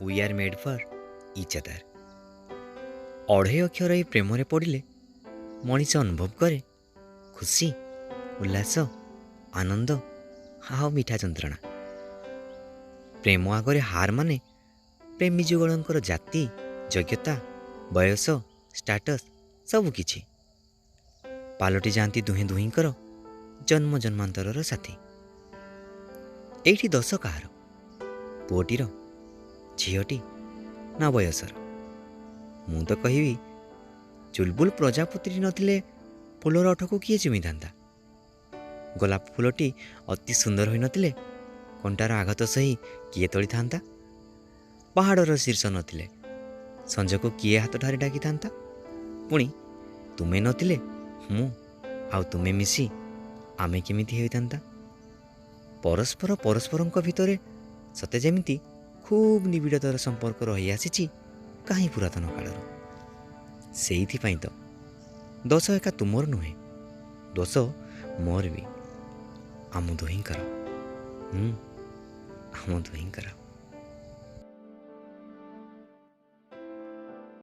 We are made for each other. ଅଢ଼େଇ ଅକ୍ଷର ଏଇ ପ୍ରେମରେ ପଡ଼ିଲେ ମଣିଷ ଅନୁଭବ କରେ ଖୁସି, ଉଲ୍ଲାସ, ଆନନ୍ଦ ଆଉ ମିଠା ଯନ୍ତ୍ରଣା। ପ୍ରେମ ଆଗରେ ହାର ମାନେ ପ୍ରେମୀ ଯୁଗଳଙ୍କର ଜାତି, ଯୋଗ୍ୟତା, ବୟସ, ଷ୍ଟାଟସ୍ ସବୁକିଛି। ପାଲଟି ଯାଆନ୍ତି ଦୁହେଁ ଦୁହିଁଙ୍କର ଜନ୍ମ ଜନ୍ମାନ୍ତରର ସାଥୀ। ଏଇଠି ଦୋଷ କାହାର? ପୁଅଟିର, ଝିଅଟି ନା ବୟସର? ମୁଁ ତ କହିବି ଚୁଲବୁଲ ପ୍ରଜାପତିଟି ନଥିଲେ ଫୁଲର ଓଠକୁ କିଏ ଚୁମିଥାନ୍ତା? ଗୋଲାପ ଫୁଲଟି ଅତି ସୁନ୍ଦର ହୋଇନଥିଲେ କଣ୍ଟାର ଆଘାତ ସହି କିଏ ତୋଳିଥାନ୍ତା? ପାହାଡ଼ର ଶୀର୍ଷ ନଥିଲେ ସଞ୍ଜକୁ କିଏ ହାତ ଠାରି ଡାକିଥାନ୍ତା? ପୁଣି ତୁମେ ନଥିଲେ ମୁଁ ଆଉ ତୁମେ ମିଶି ଆମେ କେମିତି ହୋଇଥାନ୍ତା? ପରସ୍ପର ପରସ୍ପରଙ୍କ ଭିତରେ ସତେ ଯେମିତି ଖୁବ୍ ନିବିଡ଼ତର ସମ୍ପର୍କ ରହିଆସିଛି କାହିଁ ପୁରାତନ କାଳରୁ। ସେଇଥିପାଇଁ ତ ଦୋଷ ଏକା ତୁମର ନୁହେଁ, ଦୋଷ ମୋର ବି, ଆମ ଦୁହିଁଙ୍କର। ଆମ ଦୁହିଁଙ୍କର।